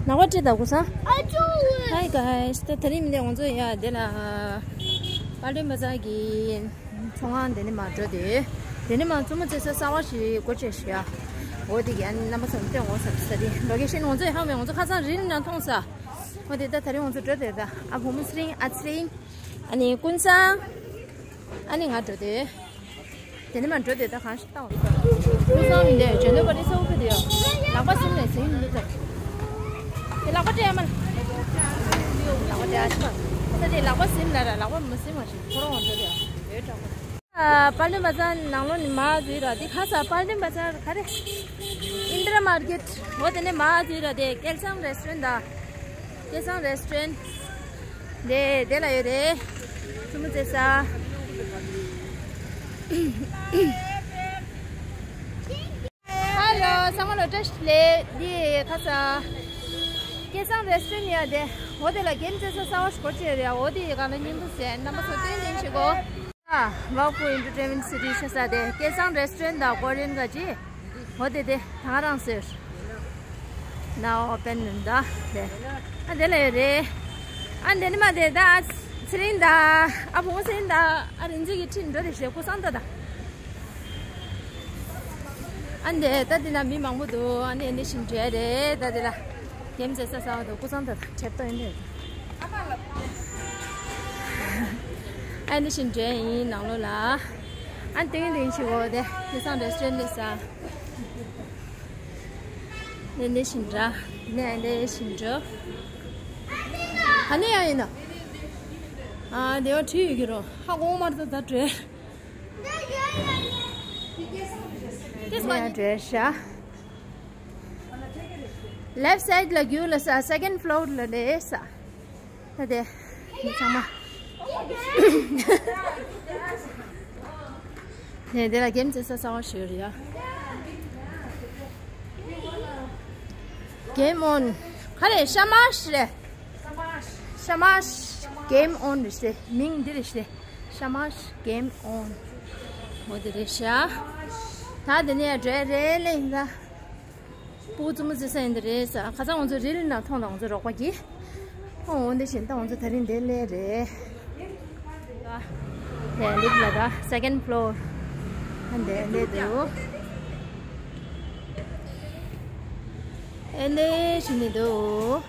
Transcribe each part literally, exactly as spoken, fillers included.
ནག་པ་སྤྲད་དང་ཀུན་བཟང་། Hi guys. ད་དེ་རིང་མི་འདི་ང་ཚོ་ཡ་དེ་ལ་པཱ་ལི་ཊོན་བ་ཛར་གྱི་ཚོང་ཁང་དེ་ནས་མར་འགྲོ་དུས། དེ་ནས་མར་མཚོ་མོ་རྩེད་ས་གསར་པ་ཞིག་སྒོ་ཕྱེ་ཤག་འོ་དེ་གི་ཨ་ནི་རྣམ་པ་ཚོར་སྟོན་འོ་ས་ས་དེ་ལོ་ཀེ་ཤན་ང་ཚོ་ཡ་ཧ་མེད། ང་ཚོ་ཁ་སང་རིལ་ནང་མཐོང་ས། འོ་དེ་ད་དེ་རིང་ང་ཚོ་འགྲོ་དེ་ད་ཨ་བུ་མོ་ཚེ་རིང་ཨ་ཚེ་རིང་། ཨ་ནི་ཀུན་བཟང་། ཨ་ནི་ང་འགྲོ་དེ། དེ་ནས་མར་འགྲོ་དེ་ད་གང་ཞིག་བཏང་བ། ཀུན་བཟང་མི་འདུག་བྱོན་འདོད་པ་རི་ས་འུ་ཕི་དེ་ཡོད། ལག་པ་ཟིན་ནས་ཟིན་མི་འདུག་ད། དེ་ལག་པ་སྤྲད་ཡ་མ་ལ། ལག་པ་སྤྲད་ཡ་ཞིག་མ། ད་དེ་ལག་པ་ཟིན་ལ་ར་ལག་པ་མ་ཟིན་མ་ཞིག་ཁོ་རང་འགྲོ་དེ་ཡོད་དྲག་པོ། ཨ། པཱ་ལི་ཊོན་བ་ཛར་ནང་ལོགས་ནས་མར་འཛུལ་ར་དེ་ག་ས་པཱ་ལི་ཊོན་བ་ཛར་ག་རེ། ཨིན་དྲ་མར་ཀེཊ། འོ་དེ་ནས་མར་འཛུལ་ར་དེ་སྐལ་བཟང་རེ་སི་ཊོ་རེན་ཊི་ད། སྐལ་བཟང་རེ་སི་ཊོ་རེན་ཊི། དེ་དེ་ལ་ཡོད་རེད། མཚོ་མོ་རྩེད་ས། ཧ་ལོ། ཚང་མ་ལ་བཀྲ་ཤིས་བདེ་ལེགས། འདི་ཁ་ས་སྐལ་བཟང་རེ་སི་ཊོ་རེན་ཊི་ཡ་དེ། འོ་དེ་ལ་གེམ་རྩེད་ས་གསར་པ་ཞིག་སྒོ་ཕྱེ་རེད་ཡ། འོ་དེ་ཡི་སྒང་ལ་སྙིང་པོ་ཟས་རྣམ་པ་ཚོ་སྟོན་སྟོན་བྱེད་གོ། ཨ། ཝའུ་ཕུ་ཨེན་ཊར་ཊེན་མེན་ཊི་སི་ཊི་ཟེར་ས་དེ་སྐལ་བཟང་རེ་སི་ཊོ་རེན་ཊི་དང་ཀོ་རི་ཡན་ག་ཅི། འོ་དེ་དེ་ད་ག་རང་ཟེར། ནའོ་ཨོ་པེན་ནི་ད་དེ། ཨ་དེ་ལ་ཡོད་རེད། ཨ་དེ་ནི་མ་དེ་ད་ཚེ་རིང་ད། ཨ་བུ་མོ་ཚེ་རིང་ད། ཨ་རིན་ཆེན་གྱི་ཁྲིད་འགྲོ་དེ་ཞེས་ཀུན་བཟང་ད་ད། ཨ་འདི་ད་འདི་ན་མི་མང་པོ་འདུག་ཨ་ནི་འདི་བཞིན་འགྲོ་ཡ་རེད། ད་འདི་ལ་གེམ་རྩེད་ས་གསར་པ་འདུག་ཀུན་བཟང་ད་ད་ཁྲེབ་ཏོ་ཡིན་འདི། ཨ་འདི་བཞིན་འགྲོ་ཡ་ཡིན་ནང་ལོགས་ལ། ཨ་ཏིང་ཏིང་ཞིག་འོ་དེ་སྐལ་བཟང་རེ་སི་ཊོ་རེན་ཊི་ལ་ས། འདི་འདི་བཞིན་འདྲ། འདི་ནས་འདི་བཞིན་འགྲོ། ཨ་ནི་ཡང་ཡིན་ནོ། ཨ་འདི་བ་བྲིས་ཡོད་ཀྱི་རོ། ཧ་གོ་མ་རེད་ད་ད་འགྲོ། འདི་ཡང་འགྲོ་ཤག Left side ལ་རྒྱུགས་ལ་ས། second floor ལ་རེད་ས། ད་དེ་མི་ཚང་མ། ནས་དེ་ལ་གེམ་རྩེད་ས་གསར་པ་ཞིག་རེད་ཡ། གེམ་ཨོན། ག་རེ་ཤ་མ་ཤ་རེད། ཤ་མ་ཤ། གེམ་ཨོན་རེད་ཤེ། མིང་འདི་རེད་ཤེ། ཤ་མ་ཤ་གེམ་ཨོན། འོ་དེ་རེད་ཤག་ད་དེ་ནས་འགྲོ་ཡ་རེད་ལེ་ཡིན་ད། སྤུ་གུ་མཚོ་མོ་རྩེད་ས་ཡིན་འདི་རེད་ས། ཁ་སང་ང་ཚོ་རིལ་ནང་མཐོང་དང་ང་ཚོ་རོགས་པ་གྱིས། ཨོ་འོ་འདི་བཞིན་ད་ང་ཚོ་ད་རིང་འདིར་སླེབས་རེད། ལེ་ལིབ་ལ་ད་second floor ཨ་འདི་སླེབས་འདུག་ཨེ་འདི་བཞིན་འདུག་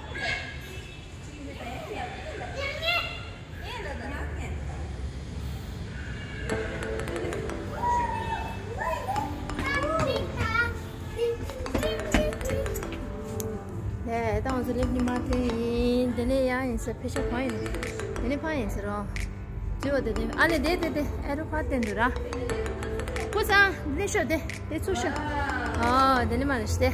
ནས་ད་ང་ཚོ་སླེབས་ནི་མ་ཐེ་ཡིན། དེ་ནས་ཡང་ཡིན་ཟེར། ཕེ་ཤ་གང་ཡིན། དེ་ནས་ཕ་ཡིན་ཟེར་རོ། ཇི་བ་དེ་དེ་ཨ་ནི་དེ་དེ་དེ་ཨེ་རུ་ཕ་བསྟན་འདུག་ར། ཀུན་བཟང་འདི་ནས་ཤོག་དེ། དེ་ཚུར་ཤོག་ཨ་དེ་ནི་མ་རེད་ཤི་དེ།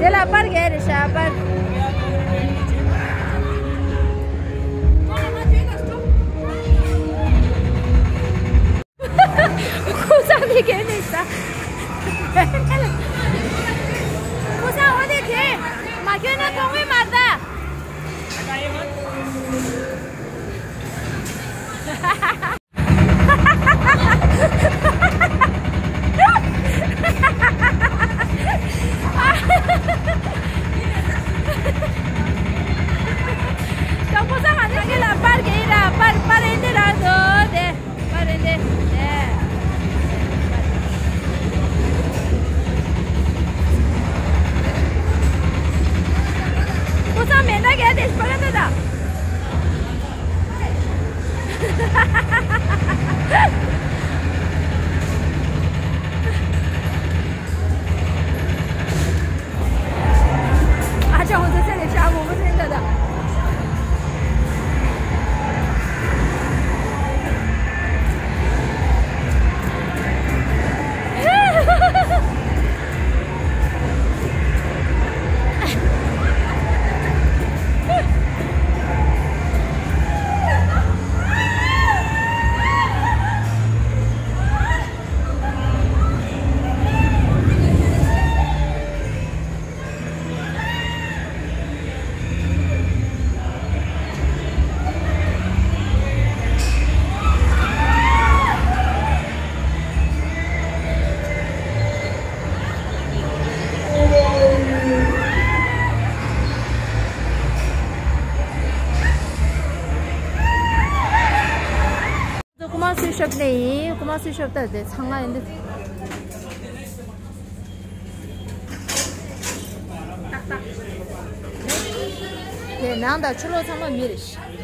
དེ་ལ་པར་རྒྱག་རེད་ཤག་པར། ཁོ་ཚང་ནས་གས་ནས་ཤག་ཁོ་ཚང་འོ་དེ་དེ་མ་ཁྱོད་ན་གོང་མའི་མ་ཟ། དང་པོ་ས་ང་ཚོ་ཁྱེད་ལ་པར་གྱི་ར་པར་པར་ཨེ་འདི་ར་འདོད་དེ་པར་ཨེ་འདི་དེ། ཁོ་ཚང་མེ་འདྲ་གས་དེ་པར་ཨེ་འདི་ད། ཨ་ཅག་ཧོ་ཚེ་ཚེ་ནས་ཤ་མོ་མོ་ཚེ་འདི་ད། རྐུ་མ་སུའི་ཤོབ་ནས་ཡིན། རྐུ་མ་སུའི་ཤོབ་ལྟ་དེ་ཚང་མ་ཡིན་འདི། དེ་ནང་དང་ཕྱི་ལོགས་ཚང་མ་མི་རེད།